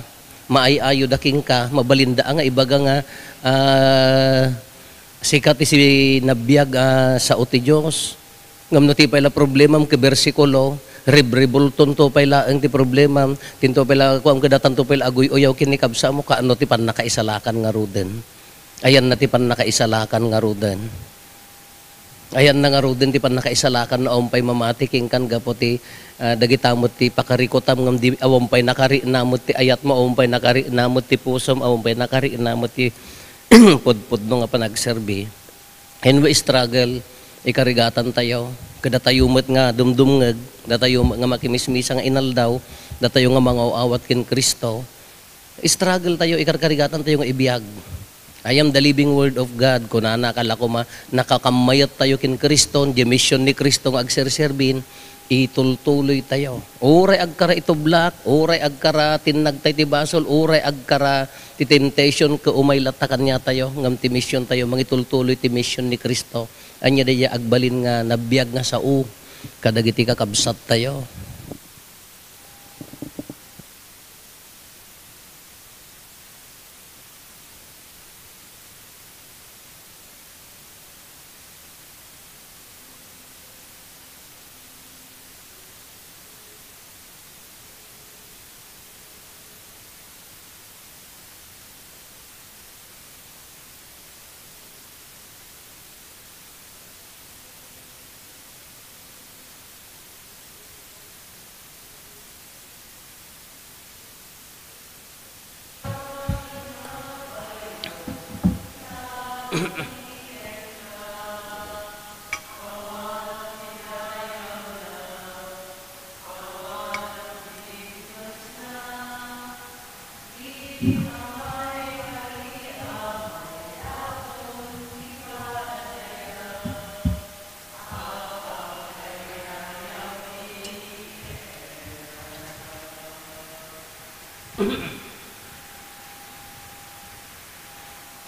maay-ayoda kenka, mabalinda nga ibaga nga, ah, sika ti sinabiag a sao ti Dios. Ngem no ti pay la problemam ket bersikulo, ribrebultonto pay laeng ti problemam, tinto pay la kuam, ket datanto pay la aguy-uyaw ken ni kabsatmo, kaano ti pannakaisalakan ngaruden? Ayanna ti pannakaisalakan ngaruden. Ayanna ngaruden ti pannakaisalakan no awan pay mamati kenkan gapu ti, ah, dagita met ti pakarikutam ngem di, awan pay nakarikna met ti ayatmo, awan pay nakarikna met ti pusom, awan pay nakarikna met ti pudpudno nga panagserbi. Henno struggle, ikarigatan tayo. Kadatayo met nga dumdumngeg, datayo met nga makimismisa nga inaldaw, datayo nga mangaw-awat ken Cristo. Struggle tayo, ikarkarigatan tayo nga ibiag. "I am the living word of God," kunana, kala koma, nakakammayat tayo ken Cristo, diay mission ni Cristo nga agserserbin, itultuloy tayo. Uray agkara itublak, uray agkara tinnag tayo ti basol, uray agkara ti temptation, ket umay latta kaniatayo, ngem ti mission tayo, mangitultuloy ti mission ni Cristo. Ania daydiay agbalin nga nabiag nga sao kadagiti kakabsat tayo.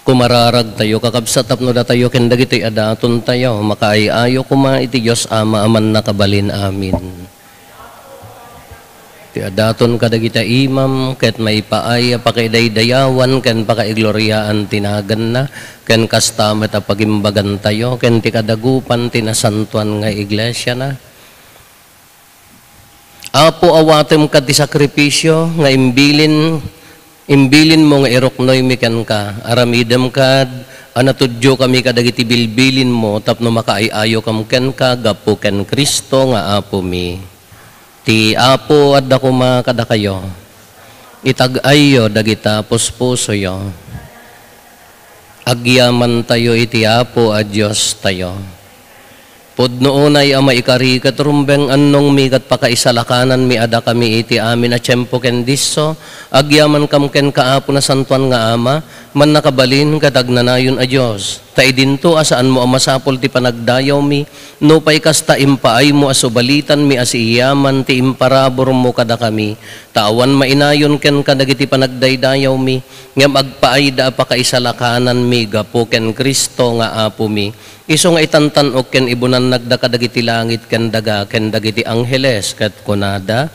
Kumararag tayo, kakabsat, tapno datayo ken dagitoy a daton tayo, makaay-ayo koma iti Dios Ama a Mannakabalin. Amen. Ti a daton kadagiti imam ket maipaay a pakidaydayawan ken pakaigloriaan ti naganna, ken kasta met a pagimbagantayo ken ti kadagupan ti nasantoan nga iglesiana. Apo, awatem kad ti sakrifisio nga imbilin, imbilinmo nga iruknoymi kenka. Aramidem kad a natudiokami kadagiti bilbilinmo tapno makaay-ayokam kenka gapu ken Cristo nga Apomi. Ti Apo adda koma kadakayo. Itag-ayyo dagita puspusoyo. Agyamantayo iti Apo a Diostayo. Pudno unay a maikari ket rumbeng annongmi ket pakaisalakananmi a dakami iti amin a tiempo ken disso, agyamankam kenka, Apo Nasantoan nga Ama, Mannakabalin ket agnanayon a Dios. Ta idinto a saanmo a masapul ti panagdayawmi, nupay kasta impaaymo a subalitanmi a siiyaman ti imparaburmo kadakami, ta awan mainayon kenka dagiti panagdaydayawmi, ngem agpaayda a pakaisalakananmi gapu ken Cristo nga Apomi. Isu nga itantan-ok ken ibunannakda kadagiti langit ken daga ken dagiti angheles, ket kunada,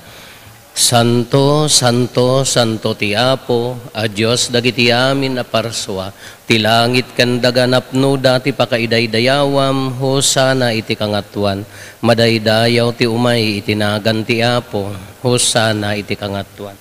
"Santo, santo, santo ti Apo a Dios dagiti amin a parsua. Ti langit ken daga napnoda ti pakaidaydayawam. Hosanna iti kangatoan. Madaydayaw ti umay iti nagan ti Apo. Hosanna iti kangatoan."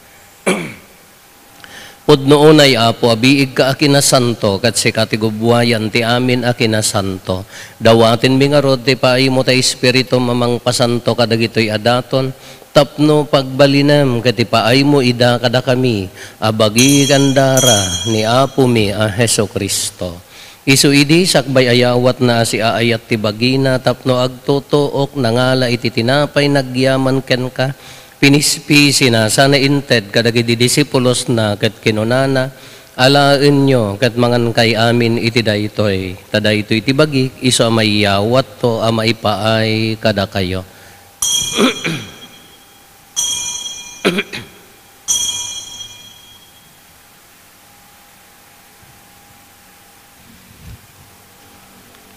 Pudno unay, Apo, a biigka a kinasanto, ket sika ti gubbuayan ti amin a kinasanto. Dawatenmi ngarud ti paaymo ti Espiritum a mangpasanto kadagitoy a daton, tapno pagbalinem ket ipaaymo ida kadakami a bagi ken dara ni Apomi a Jesu-Cristo. Isu idi sakbay a yawatna a siaayat ti bagina tapno agtutuok, nangala iti tinapay nagyaman kenka, pinispisina sana inted kadagiti disipulosna ket kinunana, "Alaenyo ket mangankay amin iti daytoy, ta daytoy ti bagik isu a maiyawatto a maipaay kadakayo."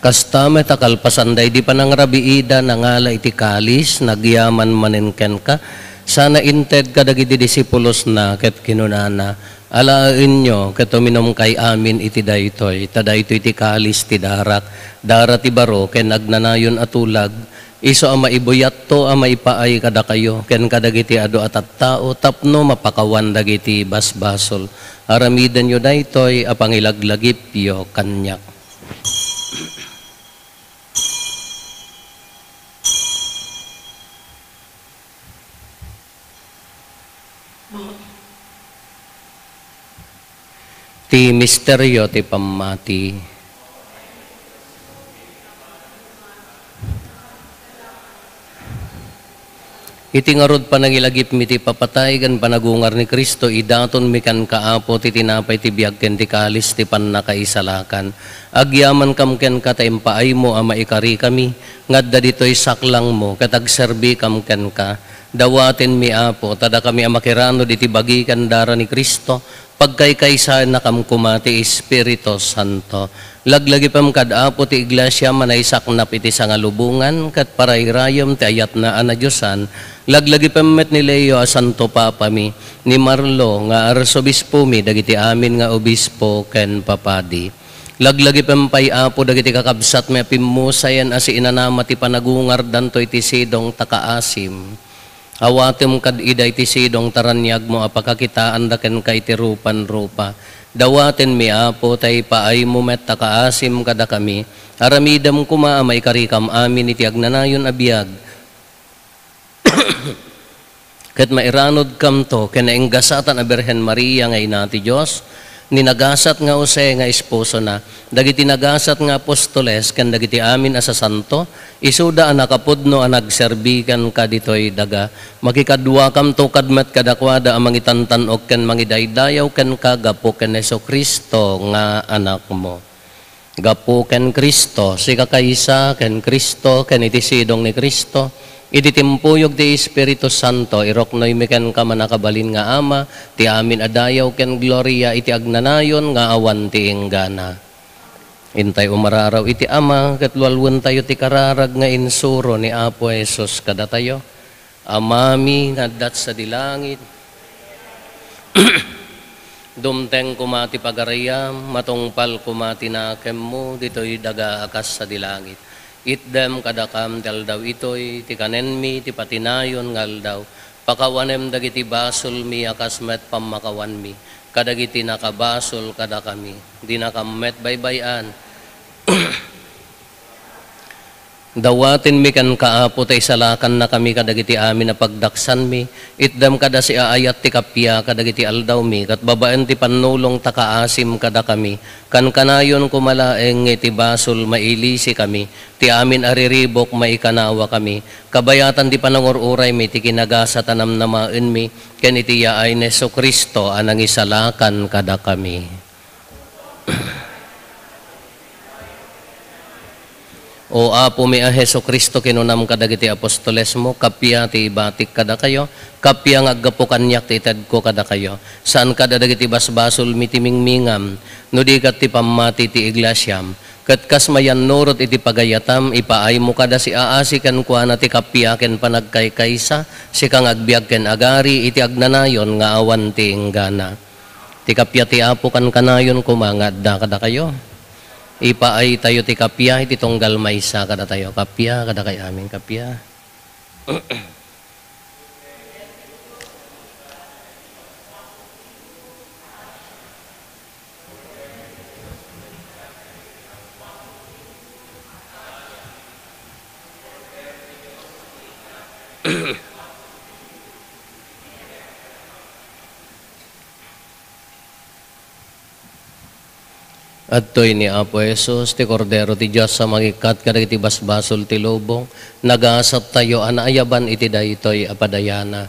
Kasta met a kalpasan daydi panangrabiida, nangala iti kalis, nagyaman manen kenka, sana inted kadagiti disipulosna ket kinunana, "Alaenyo ket uminumkay amin iti daytoy, ta daytoy ti kalis ti darak, dara ti baro ken agnanayon a tulag, isu a maibuyatto a maipaay kadakayo ken kadagiti adu a tattao tapno mapakawan dagiti basbasol. Aramidenyo daytoy a pangilaglagipyo kaniak." Ti misterio ti pammati. Iti ngarud, panangilagipmi ti ipapatay ken panagungar ni Cristo, idatonmi kenka, Apo, ti tinapay ti biag ken ti kalis ti pannakaisalakan. Agyamankam kenka ta impaaymo a maikarikami nga adda ditoy saklangmo ket agserbikam kenka. Dawatenmi, Apo, ta dakami a makiranud iti bagi ken dara ni Cristo, pagkaykaysaennakam koma ti Espiritu Santo. Laglagipem kad Apo ti Iglesia a naisaknap iti sangalubongan ket parairayem ti ayatna a nadiosan. Laglagipem met ni Leo a Santo Papami, ni Marlo nga Arsobispomi, dagiti amin nga obispo ken papadi. Laglagipem pay, Apo, dagiti kakabsatmi a pimmusayen a siinanama ti panagungardanto iti sidong ta kaasim. Awatem kad ida iti sidong ta raniagmo a pakakitaanda kenka iti rupan-rupa. Dawatenmi, Apo, ta ipaaymo met ta kaasim kadakami. Aramidem koma a maikarikam amin iti agnanayon a biag. Ket mairanudkamto ken nainggasatan a Birhen Maria nga Ina ti Dios, ni nagasat nga Jose nga esposona, dagiti nagasat nga apostoles ken dagiti amin a sasanto, isuda a nakapudno a nagserbi kenka ditoy daga. Makikaduakamto kad met kadakuada a mangitantan-ok ken mangidaydayaw kenka gapu ken Jesu-Cristo nga Anakmo. Gapu ken Cristo, sikakaysa ken Cristo, ken iti sidong ni Cristo, iti timpuyog ti Espiritu Santo, iruknoymi kenka, mannakabalin nga Ama, ti amin a dayaw ken gloria iti agnanayon nga awan ti inggana. Intay umararaw iti Ama, ket lualuentayo ti kararag nga insuro ni Apo Jesus kadatayo. Amami nga adda sadi langit, dumteng koma ti pagariam, matungpal koma ti nakemmo ditoy daga a kas sadi langit. Itdem kadakam ti aldaw itoy ti kanenmi ti patinayon nga aldaw. Pakawanem dagiti basolmi a kas met pammakawanmi kadagiti nakabasol kadakami. Dinakam met baybay-an. Dawatenmi kenka, Apo, ta isalakannakami kadagiti amin a pagdaksanmi. Itdem kad a siaayat ti kappia kadagiti aldawmi, ket babaen ti pannulong ta kaasim kadakami. Kankanayon koma laeng nga iti basol mailisikami, ti amin a riribuk maikanawakami. Kabayatan ti panangur-uraymi ti kinagasat a namnamaenmi, ken iti yaay ni Jesu-Cristo a nangisalakan kadakami. O Apomi a Jesu-Cristo, kinunam kadagiti apostolesmo, "Kappia ti ibatik kadakayo, kappia nga aggapu kaniak ti itedko kadakayo." Saan kad a dagiti basbasolmi ti mingmingam, no di ket ti pammati ti iglesiam. Ket kas mayannurot iti pagayatam, ipaaymo kad a siaasi kenkuana ti kappia ken panagkaykaysa, sika nga agbiag ken agari iti agnanayon nga awan ti inggana. Ti kappia ti Apo kankanayon koma nga adda kadakayo. Ipaaytayo ti kappia iti tunggal maysa kadatayo. Kappia kadakay amin, kappia. Adtoy ni Apo Jesus, ti Kordero ti Dios a mangikkat kadagiti basbasol ti lubong. Nagasattayo a naayaban iti daytoy a padayana.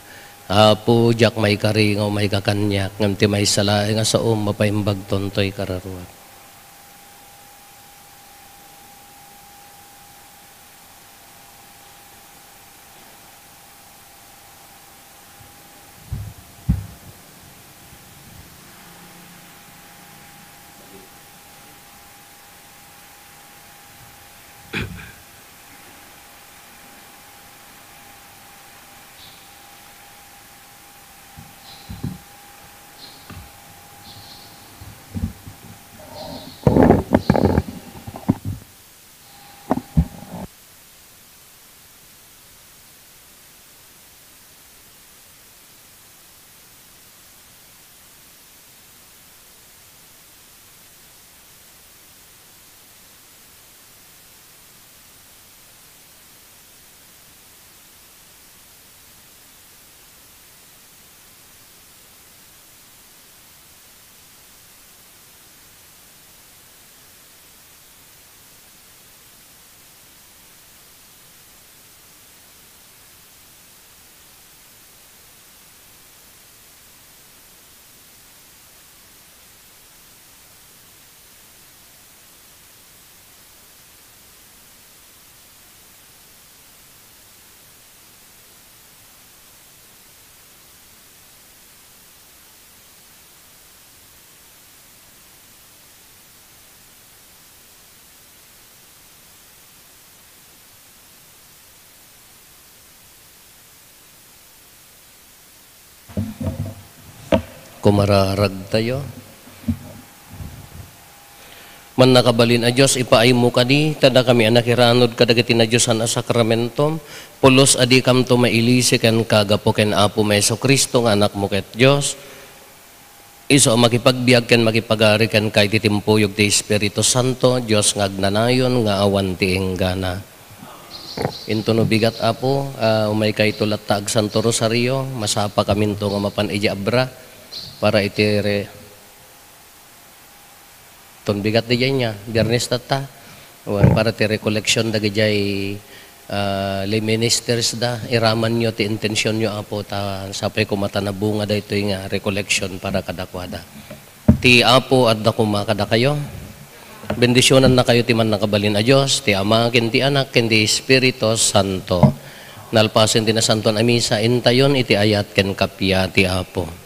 Apo, diak maikari nga umayka kaniak, ngem ti maysa laeng a saom, mapaimbagton toy kararuak. Kumararagtayo. Mannakabalin a Dios, ipaaymo kadi ta dakami a nakiranod kadagiti nadiosan a sakramentom, pulos a dikamto mailisi kenka gapu ken Apomi a Jesu-Cristo nga Anakmo ket Dios. Isu a makipagbiag ken makipagari kenka iti timpuyog ti Espiritu Santo, Dios nga agnanayon nga awan ti inggana. Intono bigat, Apo, a umaykayto latta agsanto rosario, masapakaminto nga mapan idiay abra para iti re-, ton bigat diay nia, Biernes tatta. Wen, para ti recollection dagidiay, ah, lay ministers da, iramanyo ti intentionyo, Apo, ta sapay koma ta nabunga daytoy nga recollection para kadakuada. Ti Apo adda koma kadakayo. Bendisionannakayo ti Mannakabalin a Dios, ti Ama, ken ti Anak, ken ti Espiritu Santo. Nalpasen ti Nasantoan a Misa, intayon iti ayat ken kappia ti Apo.